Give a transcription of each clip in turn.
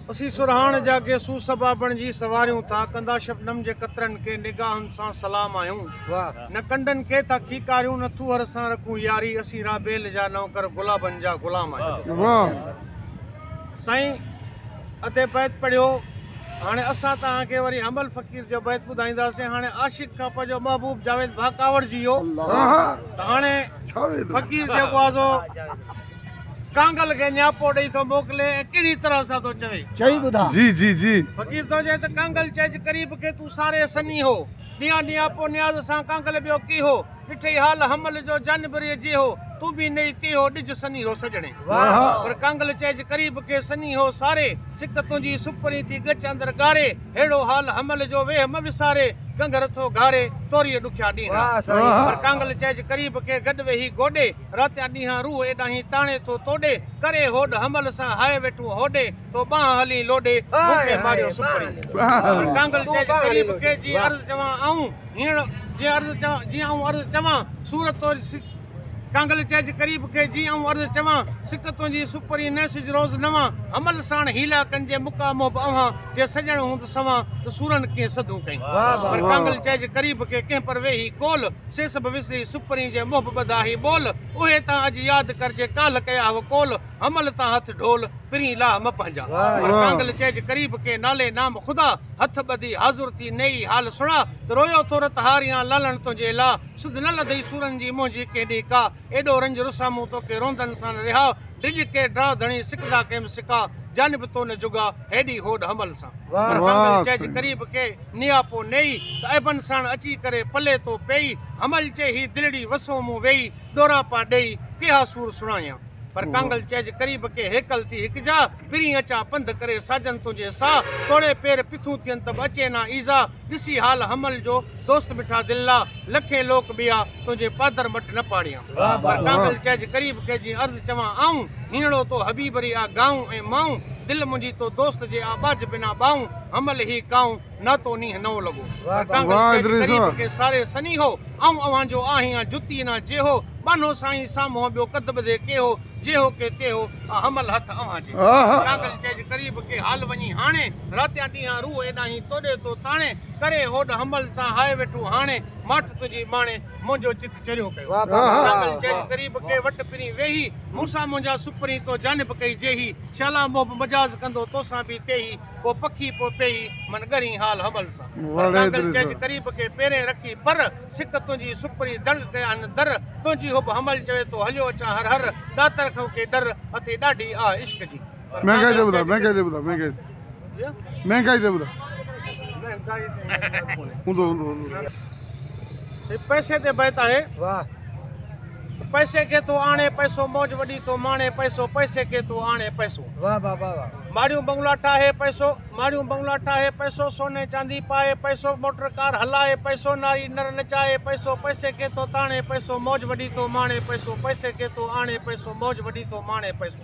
اسين سرهاڻ جا گيسو صبا بڻجي سواريون ٿا، ڪندا شبنم جي قطرن کي نگاهن سان سلام آهيون. نه ڪنڊن کي ٿا کيڪاريون، نه ٿوهر سان رکون ياري، اسين رابيل جا نوڪر گلابن جا غلام آهيون. سائين ادي بيت پڙهيو، هاڻي اسان توهان کي وري حمل فقير جو بيت ٻڌائينداسين. هاڻي عاشق کان پنهنجو محبوب جاويد ڀاء ڪاوڙجي ويو ته هاڻي فقير جيڪو آهي سو ڪانگل کي نياپو ڏئي ٿو موڪلي ۽ ڪهڙي طرح سان ٿو چوي. چئي ٻڌاء. جي جي جي. فقير ٿو چئي ته ڪانگل چئج قريب کي تون ساري سني هو، ڏيان نياپو نياز سان ڪانگل ٻيو ڪيهو، ڏٺئي حال حمل جو جانبريء جيهو، تون به نئي تيهو ڏج سنيهو سڄڻي. پر ڪانگل چئج قريب کي سنيهو ساري، سڪ تنهنجي سپرين ٿي ڳچ اندر ڳاري، ههڙو حال حمل جو ويهه م وساري، گنگهر ٿو گهاري، توريء ڏکيا ڏينهڙا. پر ڪانگل چئج قريب کي گڏ ويهي گوڏي، راتيان ڏينهان روح ايڏاهين تاڻي ٿو توڏي، ڪري هوڏ حمل سان هاء ويٺون هوڏي، تو ٻانهن هلين لوڏي، مون کي ماريو سپرين. پر ڪانگل چئج قريب کي، جيئن عرض چوان آئون هيڻ، جيئن عرض چوان، جيئن آئون عرض چوان، صورت تو ڪانگل چئج قريب کي، جيئن آئون عرض چوان، سڪ تنهنجي سپرين نه سج روز نوان، حمل ساڻ حيلا ڪن جي مڪا محب اوهان، جي سڄڻ هوند سوان، ته سورن ڪيئن سڌون ڪئين. پر ڪانگل چئج قريب کي، ڪنهن پر ويهي ڪول، سي سڀ وسري سپرين جي محب ٻڌا هي ٻول، اهي تان اڄ ياد ڪر جي ڪالهه ڪيا هو قول، حمل تان هٿ ڍول، پرين لاهه م پنهنجا. پر ڪانگل چئج قريب کي، نالي نام خدا، هٿ ٻڌي حاضر ٿي نيئي حال سڻا، ته رويو ٿو رت هاريان لالڻ تنهنجي لا، سڌ نه لڌئي سورن جي منهنجي ڪنهن ڏينهن ڪا، ايڏو رنج رسامون توکي روندن سان نه رها، ڊڄ ڪي ڊاء ڌڻي سڪندا ڪيم سڪا، جانب تو نه جڳا، هيڏي هوڏ حمل سان. پر ڪانگل چئج قريب کي، نياپو نيئي، ته عيبن ساڻ اچي ڪري پلي تو پيئي، حمل چئي هي دلڙي وسو مون ويئي، ڏوراپا ڏيئي، ڪيها سور سڻايان. پر ڪانگل چئج قريب کي هيڪل ٿي هڪ جا، پرين اچان پنڌ ڪري ساجن تنهنجي سا، توڙي پير پٿون ٿين ته به اچي نا ايذا، ڏسي حال حمل جو، دوست مٺا دل لا، لکين لوڪ ٻيا، تنهنجي پادر مٽ نه پاڙيان. پر ڪانگل چئج قريب کي جيئن عرض چوان آئون، هينئڙو تو حبيب ري آ گائون ۽ مائون، دل منهنجي تو دوست جي آ ٻاجهه بنا ٻائون، حمل هي ڪائون، ناتو نينهن نئون لڳو. پر ڪانگل چئج قريب کي ساري سنيهو، آئون اوهان جو آهيان جتي نا جيهو، ٻانهو سائين سامهون ٻيو قد ٻڌي ڪيهو، جيهو ڪي تيهو، آ حمل هٿ اوهان جي. پر ڪانگل چئج قريب کي حال وڃي هاڻي، راتيان ڏينهان روح ايڏاهين توڏي ٿو تاڻي، ڪري هوڏ حمل سان هاء ويٺون هاڻي، ماٺ تنهنجي ماڻي، منهنجو چت چريو ڪيو. ڪانگل چئج قريب کي وٽ پرين ويهي، مون سان منهنجا سپرين تو جانب ڪئي جيهي، شالا محب مجاز ڪندو توسان به تيهي، پوء پکي پوء پيهي، من ڳرين حال حمل سان. پر ڪانگل چئج قريب کي پيرين رکي پر، سڪ تنهنجي سپرين دڙڳ ڪيا هن در، تنهنجي حب حمل چوي ٿو هليو اچان هر هر، ڏاتر کئون ڪي ڏر، اٿئي ڏاڍي آه عشق جي. پر مهنگائي تي ڪانگل ٻڌاء چئج مهنگائي تي ٻڌاء مهنگائي تي مهنگائي تي ٻڌاء. مهنگائي تي ڪونهي. هوندو هوندو هوندو. سائين پئسي تي بيت آهي. ته پئسي کي ٿو آڻي پئسو موج وڏي ٿو ماڻي پئسو پئسي کي ٿو آڻي پئسو. ماڙيون بنگلا ٺاهي پئسو ماڙيون بنگلا ٺاهي پئسو سوني چاندي پائي پئسو موٽر ڪار هلائي پئسو ناري نر نچائي پئسو پئسي کي ٿو تاڻي پئسو موج وڏي ٿو ماڻي پئسو پئسي کي ٿو آڻي پئسو موج وڏي ٿو ماڻي پئسو.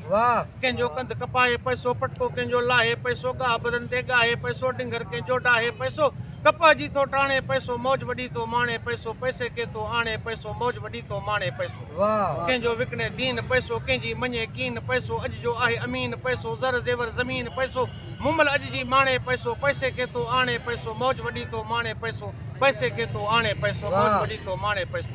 ڪنهن جو ڪنڌ ڪپائي پئسو پٽڪو ڪنهن جو لاهي پئسو ڳاهه بدن تي ڳاهي پئسو ڊنگهر ڪنهن جو ڊاهي پئسو ڪپهه جي ٿو ٽاڻي پئسو موج وڏي ٿو ماڻي پئسو پئسي کي ٿو آڻي پئسو موج وڏي ٿو ماڻي پئسو ڪنهن جو وڪڻي دين پئسو ڪنهن جي مڃي ڪين پئسو اڄ جو آهي امين پئسو زر زيور زمين پئسو مومل اڄ جي ماڻي پئسو پئسي کي ٿو آڻي پئسو موج وڏي ٿو ماڻي پئسو پئسي کي ٿو آڻي پئسو موج وڏي ٿو ماڻي پئسو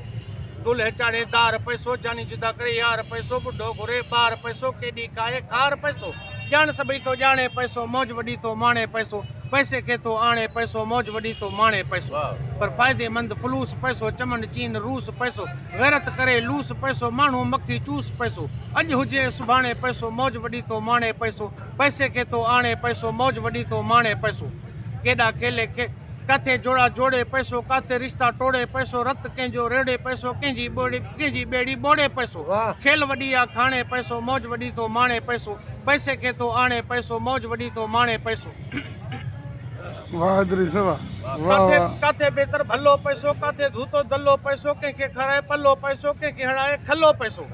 دولهه چاڙهي دار پئسو جاني جدا ڪري يار پئسو ٻڍو گهري ٻار پئسو ڪيڏي کائي خار پئسو ڄاڻ سڀئي ٿو ڄاڻي پئسو موج وڏي ٿو ماڻي پئسو پئسي کي ٿو آڻي پئسو موج وڏي ٿو ماڻي پئسو پر فائديمند فلوس پئسو چمن چين روس پئسو غيرت ڪري لوس پئسو ماڻهو مکي چوس پئسو اڄ هجي سڀاڻي پئسو موج وڏي ٿو ماڻي پئسو پئسي کي ٿو آڻي پئسو موج وڏي ٿو ماڻي پئسو ڪيڏا کيلي ڪاٿي جوڙا جوڙي پئسو ڪاٿي رشتا ٽوڙي پئسو رت ڪنهن جو ريڙهي پئسو ڪنهن جي ٻوڙي ڪنهن جي ٻيڙي ٻوڙي پئسو کيل وڏي آ کاڻي پئسو موج وڏي ٿو ماڻي پئسو پئسي کي ٿو آڻي پئسو موج وڏي ٿو ماڻي پئسو. واھ ادريس واھ واھ ڪاٿي واھ. ڪاٿي بيتر ڀلو پئسو ڪاٿي ڌوتو دلو پئسو ڪنهن کي کارائي پلو پئسو ڪنهن کي هڻائي کلو پئسو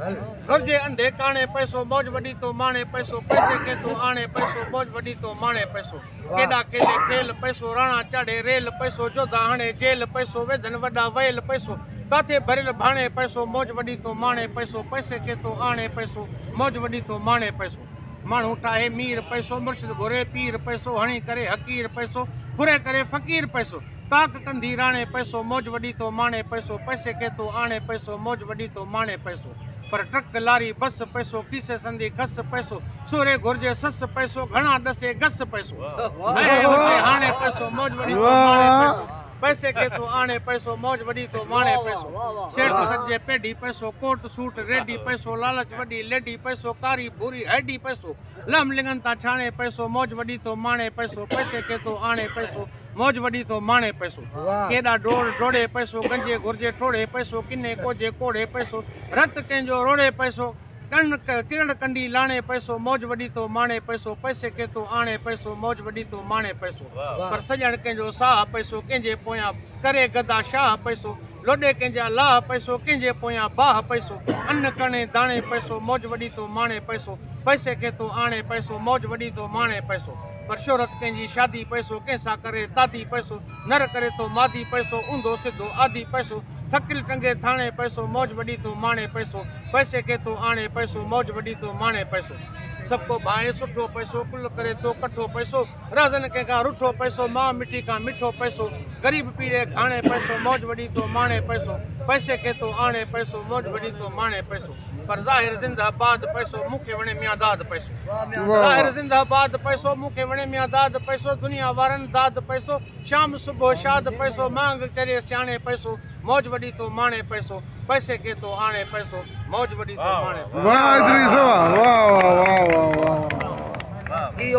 گهرجي انڌي ڪاڻي پئسو موج وڏي ٿو ماڻي پئسو پئسي کي ٿو آڻي پئسو موج وڏي ٿو ماڻي پئسو. ڪيڏا کيڏي کيل پئسو راڻا چاڙهي ريل پئسو جوڌا هڻي جيل پئسو ويڌن وڏا ويل پئسو ڪاٿي ڀريل ڀاڻي پئسو موج وڏي ٿو ماڻي پئسو پئسي کي ٿو آڻي پئسو موج وڏي ٿو ماڻي پئسو. ماڻهو ٺاهي مير پئسو، مرشد گهري پير پئسو، هڻي ڪري حقير پئسو، ڦري ڪري فقير پئسو، ڪاڪ ڪنڌي راڻي پئسو، موج وڏي ٿو ماڻي پئسو، پئسي کي ٿو آڻي پئسو، موج وڏي ٿو ماڻي پئسو، پر ٽرڪ لاري بس پئسو، کيسي سندي کس پئسو، سوري گهرجي سس پئسو، گهڻا ڏسي گس پئسو، مهي هجي هاڻي پئسو، موج وڏي ٿو ماڻي پئسو، پئسي کي ٿو آڻي پئسو، موج وڏي ٿو ماڻي پئسو، سيٺ سڏجي پيڍي پئسو، ڪوٽ سوٽ ريڊي پئسو، لالچ وڏي ليڊي پئسو، ڪاري ڀوري هيڊي پئسو، لم لڱن تان ڇاڻي پئسو، موج وڏي ٿو ماڻي پئسو، پئسي کي ٿو آڻي پئسو، موج وڏي ٿو ماڻي پئسو، ڪيڏا ڊوڙ ڊوڙي پئسو، گنجي گهرجي ٺوڙهي پئسو، ڪني ڪوجهي ڪوڙهي پئسو، رت ڪنهن جو روڙي پئسو، ڪن ڪرڙ ڪنڊي لاڻي پئسو، موج وڏي ٿو ماڻي پئسو، پئسي کي ٿو آڻي پئسو، موج وڏي ٿو ماڻي پئسو، پر سڄڻ ڪنهن جو ساهه پئسو، ڪنهن جي پويان ڪري گدا شاهه پئسو، لوڏي ڪنهن جا لاهه پئسو، ڪنهن جي پويان باهه پئسو، ان ڪڻي داڻي پئسو، موج وڏي ٿو ماڻي پئسو، پئسي کي ٿو آڻي پئسو، موج وڏي ٿو ماڻي پئسو، پر شهرت ڪنهن جي شادي پئسو، ڪنهن سان ڪري تعدي پئسو، نر ڪري ٿو مادي پئسو، اونڌو سڌو آڌي پئسو، ٿڪل ٽنگي ٿاڻي پئسو، موج وڏي ٿو ماڻي پئسو، پئسي کي ٿو آڻي پئسو، موج وڏي ٿو ماڻي پئسو، سڀ ڪو ڀانئي سٺو پئسو، ڪل ڪري ٿو ڪٺو پئسو، رهزن ڪنهن کان رٺو پئسو، ماء مٺي کان مٺو پئسو، غريب پيڙي گهاڻي پئسو، موج وڏي ٿو ماڻي پئسو، پئسي کي ٿو آڻي پئسو، موج وڏي ٿو ماڻي پئسو، پر ظاهر زنده باد پئسو، مون کي وڻي ميان داد پئسو، ظاهر زنده باد پئسو، مون کي وڻي ميان داد پئسو، دنيا وارن داد پئسو، شام صبح شاد پئسو، مانگ چري سياڻي پئسو، موج وڏي ٿو ماڻي پئسو، پئسي کي ٿو آڻي پئسو، موج وڏي ٿو ماڻي پئسو. واهه ادريس واهه واهه واهه واهه واهه واهه.